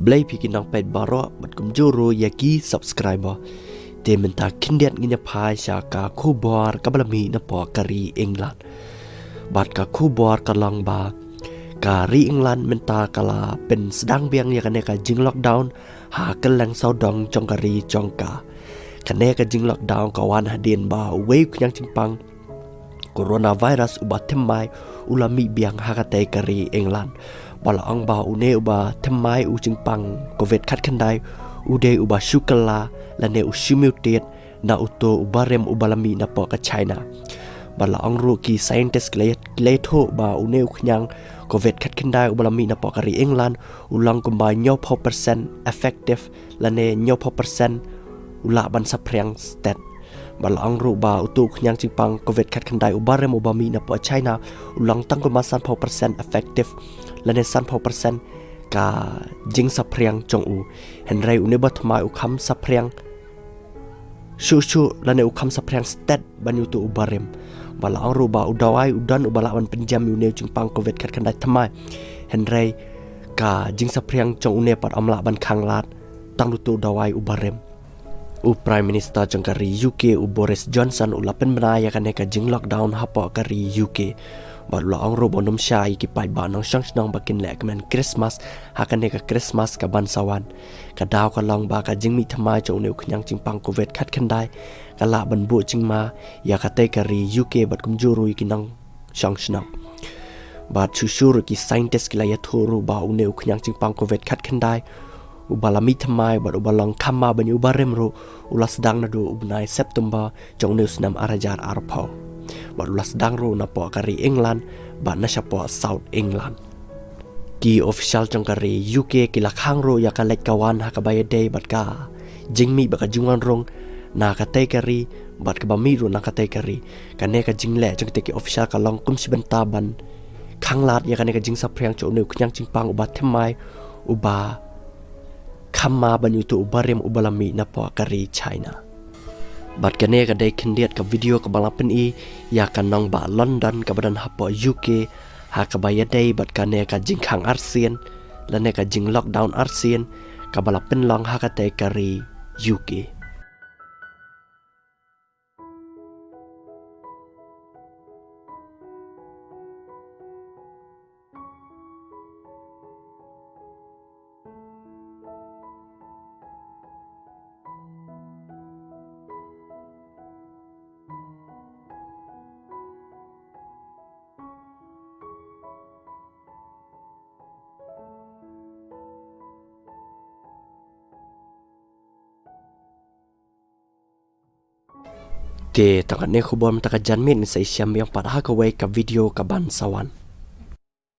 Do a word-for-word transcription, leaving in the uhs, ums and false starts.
Blei phi ki nongpeit baroh bad kumjuh ruh ïa ki subscriber. Te mynta khyndiat ngin ïa phai sha ka khubor kaba la mih napoh ka ri England. Bad ka khubor ka long ba ka ri England mynta ka la pynsdang biang ïa kane ka jing lockdown ha kylleng sawdong jong ka ri jong ka. Kane ka jing lockdown ka wan hadien ba uwei u khñiang jingpang coronavirus uba thymmai u la mih biang ha katei ka ri England. Ba la ong ba une uba thymmai u jingpang covid khatkhyndai u dei uba shu kylla lane u shu mutate na uto u barim uba la mih napoh ka China. Ba la ong ruh ki scientist ki la ïa, ki la ïathuh ba une u khñiang covid khatkhyndai uba la mih napoh ka ri England u long kumba hynñiewphew percent effective lane hynñiewphew percent u lah ban saphriang stet. Ba la ong ruh ba uto u khñiang jingpang covid khatkhyndai u barim uba mih napoh China u long tang kumba sanphew percent effective lane sanphew percent ka jingsaphriang jong u. Hynrei une uba thymmai u kham saphriang shuh shuh lane u kham saphriang stet ban ïa uto u barim. Ba la ong ruh ba u dawai u don uba lah ban pynjem ïa une u jingpang covid khatkhyndai thymmai. Hynrei ka jingsaphriang jong une pat ym lah ban khanglad tang da uto u dawai u barim. U Prime Minister jong ka ri U K u Boris Johnson u la pynbna ïa kane ka jing lockdown hapoh ka ri U K. Bad u la ong ruh ba un ym shah ïa ki paidbah nongshong shnong ba kin leh kmen Christmas ha kane ka Christmas kaban sa wan. Ka daw ka long ba ka jingmih thymmai jong une u khñiang jingpang covid khatkhyndai ka lah ban buh jingma ïa katei ka ri U K bad kumjuh ruh ïa ki nongshong shnong. Bad shuh shuh ruh ki scientist ki la ïathuh ruh ba une u khñiang jingpang covid khatkhyndai uba la mih thymmai bad uba long kham ma ban ïa u barim ruh u la sdang naduh u bnai September jong une u snem ar hajar arphew. Bad u la sdang ruh napoh ka ri England bad na shapoh South England. Ki official jong ka ri U K ki la khang ruh ïa ka leit ka wan ha kaba ïadei bad ka jingmih bad ka jingwan rung na katei ka ri bad kaba mih ruh na katei ka ri. Kane ka jingleh jong kitei ki official ka long kum shi bynta ban khanglad ïa kane ka jingsaphriang jong une u khñiang jingpang uba thymmai uba kham ma ban ïa uto u barim uba la mih napoh ka ri China. Bad kane ka dei khyndiat ka video kaba la pyni ïa ka nongbah London kaba don hapoh U K ha kaba ïadei bad kane ka jingkhang arsien lane ka jing lockdown arsien kaba la pynlong ha katei ka ri U K. Te tang katne khubor mynta ka janmiet, ngin sa ïashem biang pat ha kawei ka video kaban sa wan.